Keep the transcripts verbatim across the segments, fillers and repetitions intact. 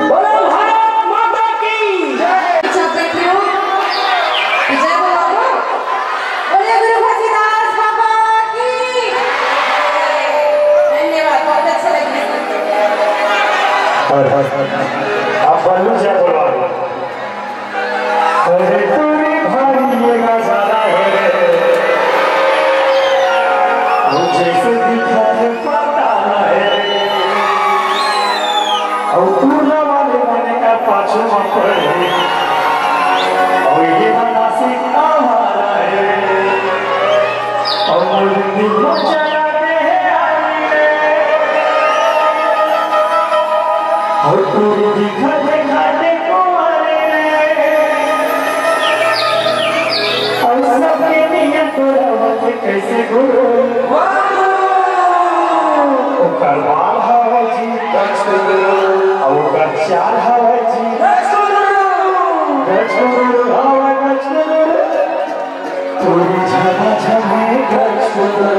बोलो भारत माता की जय। अच्छा, thank you। जय बोलो। बोलिए गुरु घासीदास बाबा की। धन्यवाद, बहुत अच्छा लगा। और आप बल्लू जय बोलो। अरे तोरे भारी ये नजारा है रे, वो जैसे दिखत है पता है रे। और तू वाले बने का पाछू में पड़े, और ये मनासी हमारा है। अउ मोर दिल म चला दे हे आरी रे। अउ तोर दिखा दे खाटे कुंवारी रे। अउ सबके नियत तोर आवत कइसे गुरु। ओकर बाल हवय जी। अउ ओकर चाल हवय जी। गजगुरु हवय गजगुरु। पूरी झमा झमे कर सुनो।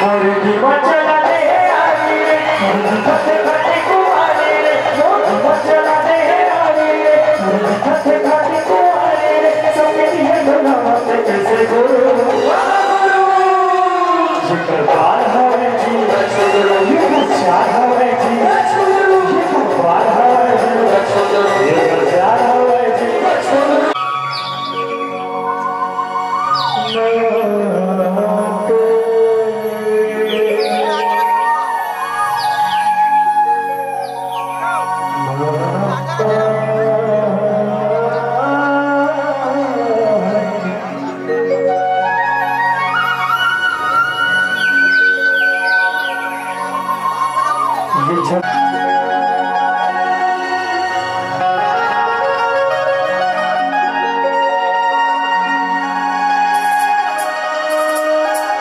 मोर दिमा चला दे आरी रे, मोर दिमा चला दे कुआरी रे, मोर दिमा चला दे आरी रे, मोर दिमा चला दे कुआरी रे, सबके लिए बनावा से कैसे गुरु। जेकर बाल हवे जी, जेकर चाल हवे जी, जेकर बाल हवे जी, जेकर चाल हवे जी।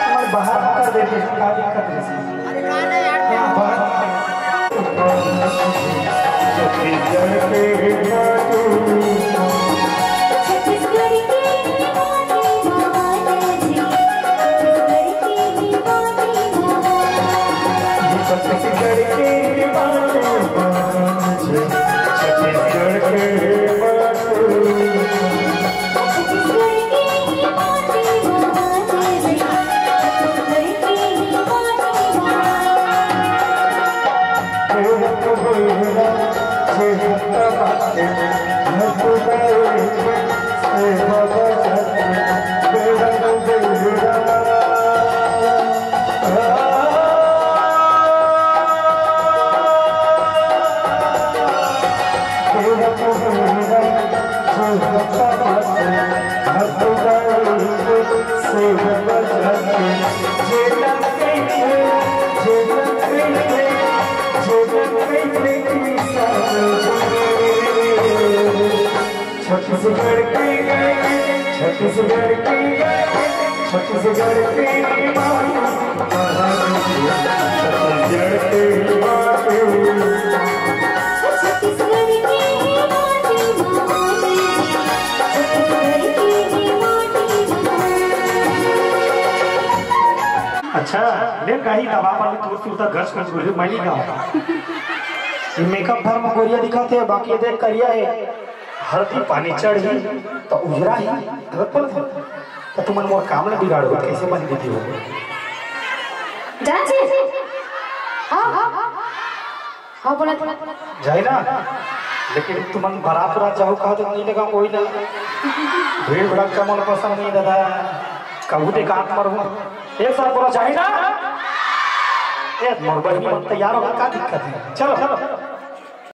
हमर बाहर कर देते हैं, का दिक्कत है? छत्तीसगढ़ के छत्तीसगढ़ की, छत्तीसगढ़ की, छत्तीसगढ़ की माँ, छत्तीसगढ़ की माँ। अच्छा, ले काई दवा पानी तोर सुरता गच गच बोले, मैं नहीं गाँव। ये मेकअप भर में गोरिया दिखाथे, बाकी ये देख करिया हे। हरदी पानी चढ़ही त उजरा ही, गलत बोलत हँव। त तुमन मोर काम ल बिगाड़ो, कइसे बन दीदी हो? जान जी। हाँ, हाँ, हाँ। हाँ, बोला, बोला। जाई ना, लेकिन तुमन बारात उरात जाहू कहा तो नहीं लगा कोई ना। भीड़ भड़क्का मोला पसंद नहीं दादा, कहूँ ते काट मरहूँ। एक साथ बोला, जाई ना। ए, मोर बहिनी मन तैयार हो, का दिक्कत हे? चलो, चलो।